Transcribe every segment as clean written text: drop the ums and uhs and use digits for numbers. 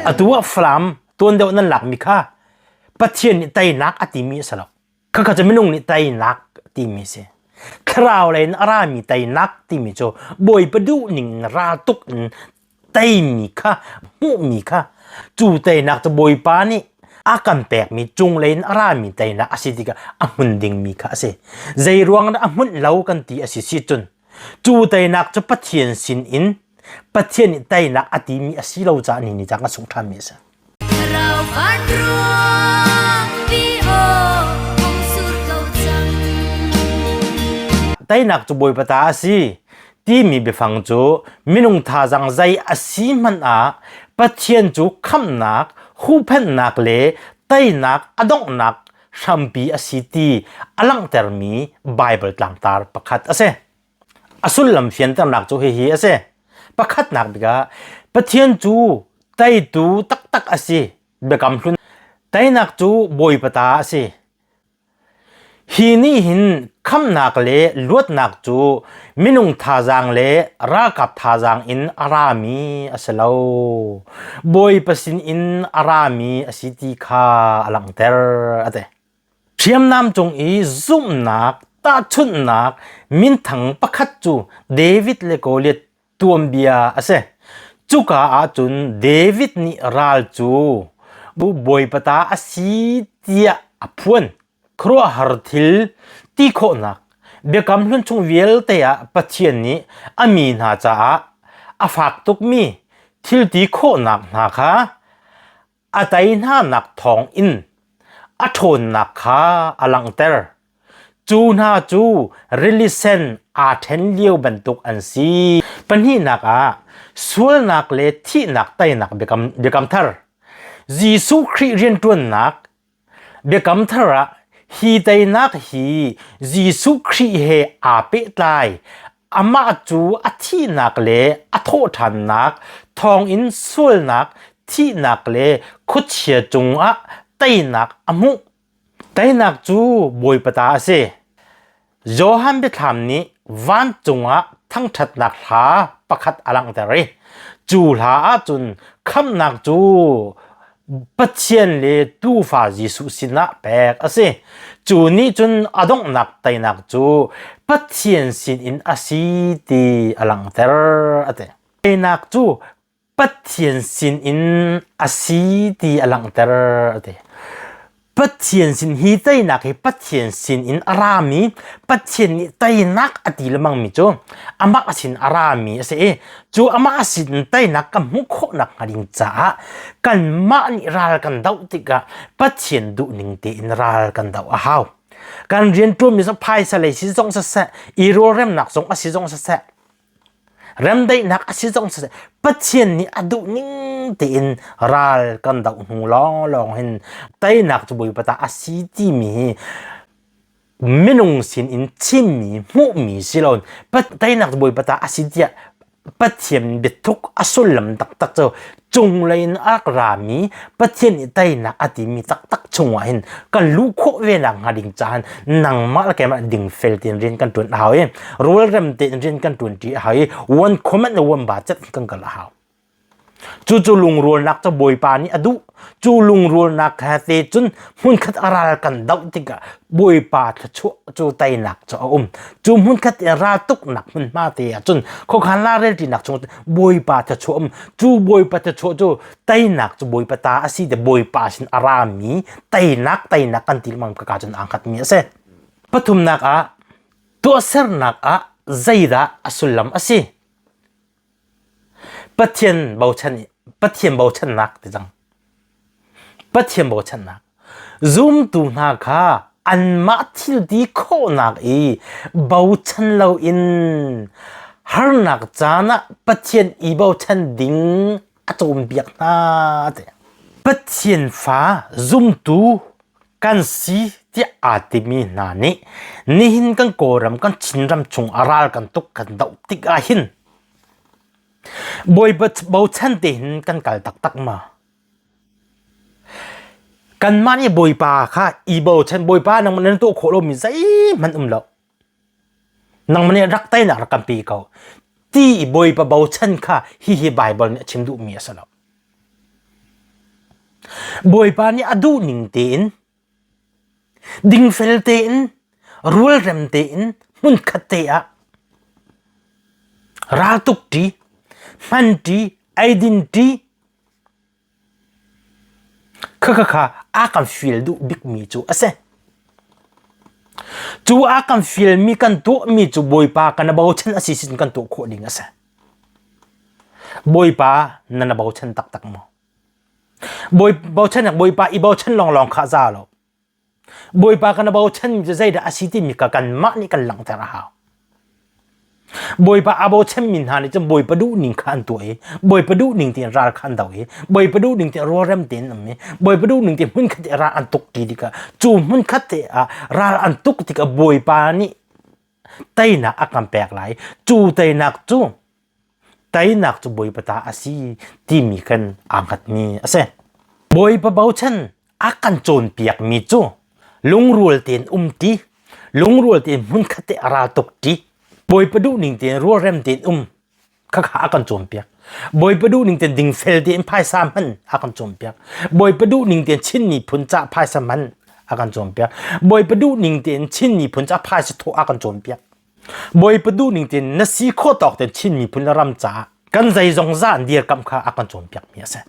Atu ah Falam tuan deuh nan lakmi kha Pathian nih teinak a timi a si lo. Khakha cu minung nih teinak timi a si. Thlarau lei in a rami teinak timi cu Bawipa duh ning in ral tuk in teimi kha hmuhmi kha cu teinak cu Bawipa nih a kan pekmi cunglei in a rami teinak a si tikah a hmun dingmi kha a si. Zei ruang dah a hmunh lo kan ti a si si cun cu teinak cu Pathian sin in Pathian nih teinak a timi a si lo caah ni ni cang a sung ṭhanmi a si. Teinak cu Bawipa ta a si timi biafang cu minung thazaang zei a si hmanh ah Pathian cu khamhnak, huhphenhnak le teinak a donghnak hrampi a si ti a langhtermi Baibal tlangtar pakhat a si. A sullam fianternak cu hihi a si. Pakhatnak bik ah Pathian cu teitu taktak a si. Biakam hlun teinak cu Bawipa ta a si. Hi nih hin khamnak le luatnak cu minung thazaang le ralkap thazaang in a rami a si lo. Bawipa sin in a rami a si ti kha a langhter a ti. Hriamnam cung i zumhnak tahchunhnak minthang pakhat cu David le Goliath tuanbia a si. Cuka ahcun David nih ral cu Bawipa ta a si tiah a phuan. Khuaruahhar thil ti khawhnak Biakam Hlun chung vialte ah Pathian nih a mi hna caah a fak tukmi thil ti khawhnak hna kha a tei hnanak thawng in a ṭhawnnak kha a langhter. Cu hna cu rili sen aa ṭhen lio bantuk an si. Pahnihnak ah sualnak le thihnak teinak biakam, biakam thar. Jesuh Khrih rianṭuannak biakam thar ah hi teinak hi Jesuh Khrih he aa pehtlai. Amah cu a thihnak le a thawhṭhannak thawngin sualnak, thihnak le khuachia cungah teinak a hmuh. Teinak cu Bawipa ta a si. Johan biathlam nih vancung ah thangṭhatnak hla pakhat a langhter i cu hla ahcun khamhnak cu Pathian le Tuufa Jesuh sinah pek a si. Cu nih cun a donghnak teinak cu Pathian sinin a si ti a langhter a ti. Teinak cu Pathian sinin a si ti a langhter a ti. Pathian sin hi teinak hi Pathian sin in a rami Pathian nih teinak a ti lengmang mi cu amah sin a rami a si i cu amah sin teinak kan hmuh khawhnak hnga ding caah kanmah nih ral kan doh tikah Pathian duhning tein ral kan doh a hau. Kan rianṭuanmi zong phaisa lei si zong siseh, i rawlremnak zong a si zong siseh, remdaihnak a si zong siseh Pathian nih a duh ning tein ral kan doh hnu lawnglawng hin teinak cu Bawipa ta a si timi hi minung sin in chimmi hmuhmi si lo teinak cu Bawipa ta a si tiah Pathian biathuk a sullam taktak cu cunglei in a rak rami Pathian nih teinak a timi taktak chungah hin kan luh khawh ve nak hnga ding cahan nangmah le keimah dingfel tein rian kan ṭuan a hau i rualrem tein rian kan ṭuan ṭi a hau i one comment le one budget kan kal a hau. Cucu lungrualnak cu Bawipa nih a duh. Cu lungrualnak he te cun hmunkhat a ral kan doh tikah Bawipa thluachuah cu teinak cu a um. Cu hmunkhat i ral tuknak hmunhma te ah cun khuakhan la relṭinak chung Bawipa thluachuah um. Cu Bawipa thluachuah cu teinak cu Bawipa ta a si te Bawipa sin a rami teinak teinak kan ti lengmang ka ka cun aa hngatmi a si. Pathumnak ah tuahsernak ah zeidah a sullam a si? Pathian bochan Pathian bochannak ti cang. Pathian bochannak. Zumtu hna kha anmah thil ti khawhnak i bochan loin harnak caan ah Pathian i bochan ding a cawnpiak hna ti. Pathian fa zumtu kan si tiah aa timi hna nih nihin kan Kawlram kan Chinram chung a ral kan tuk kan doh tik ah hin Bawipa bochan te hin kan kal taktak ma? Kanmah nih Bawipa kha i bochan Bawipa nangmah nan tuah khawh lomi zeihmanh um lo. Nangmah nih rak teinak rak kan pe ko. Ti i Bawipa bochan kha hihi Baibal nih a chim duhmi a si lo. Bawipa nih a duh ning tein dingfel tein rualrem tein hmunkhat te ah raltuk ṭi, hman ṭi, eidin ṭi Khakha a kan fial duh bikmi cu a si. Cu a kan fialmi kan tuahmi cu Bawipa kan bochan a si sin kan tuah khawh ding a si. Bawipa na na bochan taktak maw? Bawi bochan Bawipa i bochan lawnglawng kha za lo. Bawipa kan bochanmi cu zeidah a si timi kha kanmah nih kan langhter a hau. Bawipa a bochanmi hna nih cun Bawipa duhning kha an tuah i Bawipa duhning tein ral kha an do i Bawipa duhning tein rualrem tein an um i Bawipa duhning tein hmunkhat te ral an tuk ti tikah cu hmunkhat te ah ral an tuk tikah Bawipa nih teinak a kan pek lai. Cu teinak cu teinak cu Bawipa ta a si timi khan aa hngatmi a si. Bawipa bochan a kan cawnpiakmi cu lungrual tein umti, lungrual tein hmunkhat te a ral tuk ṭi, Bawipa duhning tein rualrem tein um khakha a kan cawnpiak. Bawipa duhning tein dingfel tein phaisa hman a kan cawnpiak. Bawipa duhning tein Chin miphun ca phaisa hman a kan cawnpiak. Bawipa duhning tein Chin miphun ca phaisa thawh a kan cawnpiak. Bawipa duhning tein na si khawh tawk tein Chin miphun le ram caah kan zeizong za an dirkamh kha a kan cawnpiakmi a si.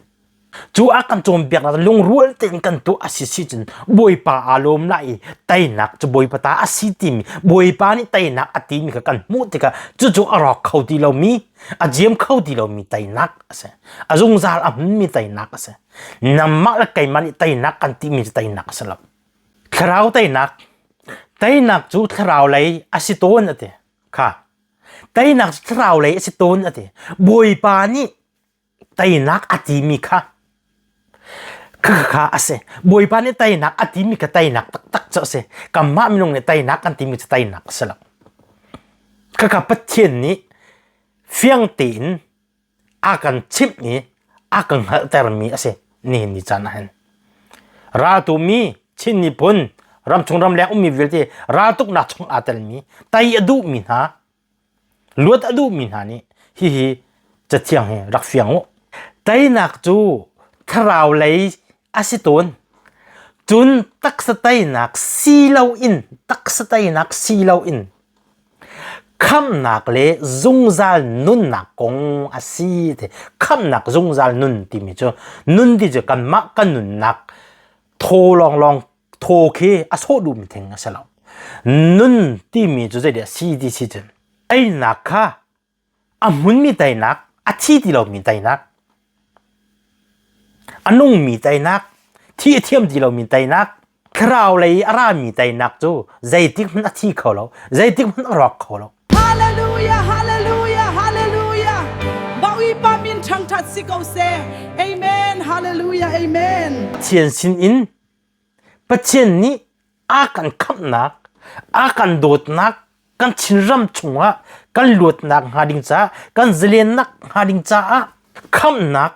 Cu a kan cawnpiaknak lungrual tein kan tuah a si si cun Bawipa aa lawm lai i teinak cu Bawipa ta a si timi Bawipa nih teinak a timi kha kan hmuh tikah cucu a rawk kho ti lomi a ziam kho ti lomi teinak a si. A zungzal a hmunmi teinak a si. Nangmah le keimah nih teinak kan timi cu teinak a si lo. Thlarau teinak teinak cu thlarau lei a si tawn a ti. Kha teinak cu thlarau lei a si tawn a ti. Bawipa nih teinak a timi kha khakha a si. Bawipa nih teinak a timi kha teinak taktak cu a si. Kanmah minung nih teinak kan timi cu teinak a si lo. Khakha Pathian nih fiang tein a kan chimh i a kan hngalhtermi a si nihin ni caan ah hin. Raltu mi Chin miphun ramchung ramleng ummi vialte raltuknak chung aa telmi tei a duhmi hna luat a duhmi hna nih hihi cathiang hi rak fiang u. Teinak cu thlarau lei a si tawn. Cun taksa teinak si loin taksa teinak si loin Khamhnak le zungzal nunnak kong a si ti. Khamhnak zungzal nun timi cu nun ti cu kanmah kan nunnak thaw lawnglawng thaw khi a sawh duhmi thing a si lo. Nun timi cu zeidah si ti si cun einak kha a hmunmi teinak, a thi ti lomi teinak, a nungmi teinak, thi a thiam ti lomi teinak, thlarau lei a rami teinak cu zeitik hmanh a thi kho lo, zeitik hmanh a rawk kho lo. Hallelujah, hallelujah, hallelujah. Bawipa min ṭhangṭhat si ko seh. Amen, hallelujah, amen. Pathian sin in Pathian nih a kan khamhnak, a kan dawtnak, kan Chinram chungah kan luatnak hnga ding caah, kan zalennak hnga ding caah khamhnak,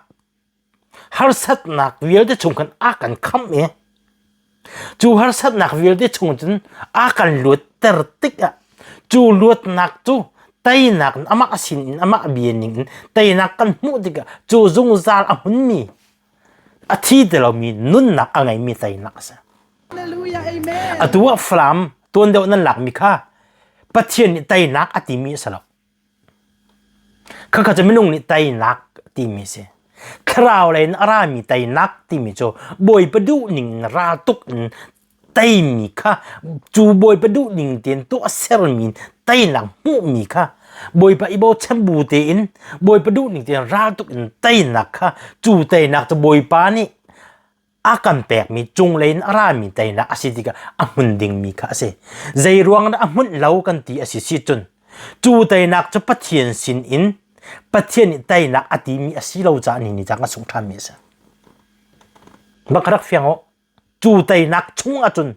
harsatnak vialte chung khan a kan khamh i cu harsatnak vialte chung cun a kan luatter tikah cu luatnak cu teinak in amah sin in amah bia ning in teinak kan hmuh tikah cu zungzal a hmunmi a thi ti lomi nunnak a ngeimi teinak a si. Atu ah Falam tuan deuh nan lakmi kha Pathian nih teinak a timi a si lo. Khakha cu minung nih teinak timi a si. Thlarau lei in a rami teinak timi cu Bawipa duh ning in ral tuk in teimi kha cu Bawipa duh ning tein tuah sermi teinak hmuhmi kha Bawipa i bochan bu tein Bawipa duh ning tein ral tuk in teinak kha cu teinak cu Bawipa nih a kan pekmi cunglei in a rami teinak a si tikah a hmun dingmi kha a si. Zei ruang dah a hmunh lo kan ti a si si cun cu teinak cu Pathian sin in Pathian nih teinak a timi a si lo caah ni ni cang a sung ṭhanmi a si. Bak rak fiang u. Cu teinak chung ahcun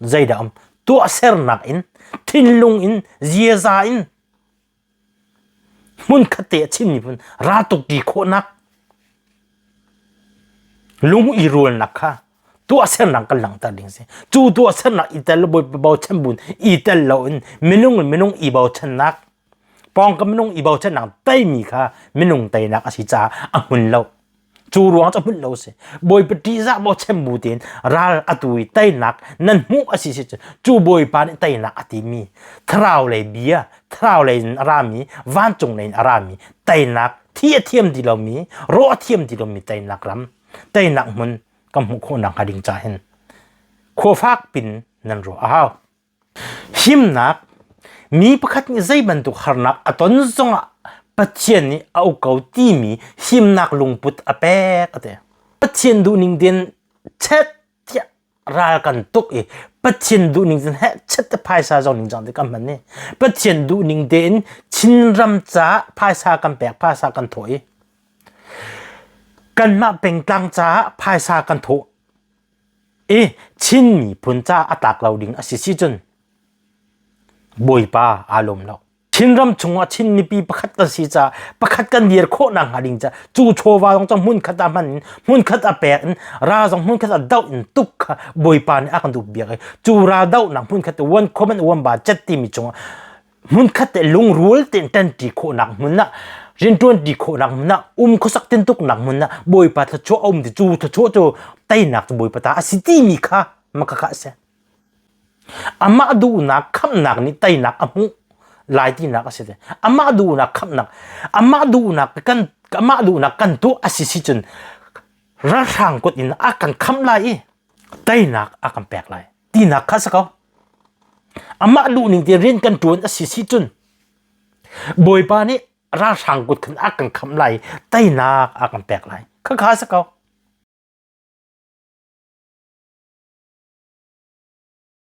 zeidah um tuahsernak in thinlung in ziaza in hmunkhat te a Chin miphun raltuk ti khawhnak lung i rualnak kha tuahsernak kan langhter ding si. Cu tuahsernak i tel bawi bochan bun i tel loin minung in minung i bochannak pawngkam minung i bochannak teimi kha minung teinak a si caah a hmun lo. Cu ruang cu hmunh lo si. Bawipa ṭihzah maw chem bu tein ral atu i teinak nan hmuh a si si cu cu Bawipa nih teinak a timi thlarau lei bia, thlarau lei in a rami, vancung lei in a rami teinak thi a thiam ti lomi, rawh a thiam ti lomi teinak ram, teinak hmun kan hmuh khawh nakhnga ding ca hin khua fak pin nan ruah a hau. Himnak mi pakhat nih zei bantuk harnak a ton zongah Pathian nih a uk ko timi himnak lungput a pek a ti. Pathian duhning din chet tiah ral kan tuk i Pathian duhning din he chet te phaisa zong ning zong te kan hman ni. Pathian duhning tein Chinram ca phaisa kan pek phaisa kan thawh i kanmah pengtlang caah phaisa kan thawh i Chin miphun ca a tlak lo ding a si si cun Bawipa aa lawm lo. Chinram chungah Chin mipi pakhat kan si ca pakhat kan dir khawh nak hnga ding ca cu chawva zong cu hmun khat ah hman in hmun khat a pek in ra zong hmun khat ah doh in tuk kha Bawipa nih a kan duh biak i cu ra doh nak hmun khat one common one budget timi chungah hmunkhat te lungrual tein ṭanṭi khawhnak hmun ah rianṭuanṭi khawhnak hmun ah um khuasak tintuknak hmun ah Bawipa thluachuah a um ti cu thluachuah cu teinak cu Bawipa ta a si timi kha makha a si. Amah duhnak khamhnak nih teinak a hmuh lai tinak a si te. Amah duhnak khamhnak amah duhnak kan amah duhnak kan tuah a si si cun ralhrang kut in a kan khamh lai i teinak a kan pek lai. Tinak kha si ko. Amah duhning te rian kan ṭuan a si si cun Bawipa nih ralhrang kut khan a kan khamh lai, teinak a kan pek lai. Khakha si ko.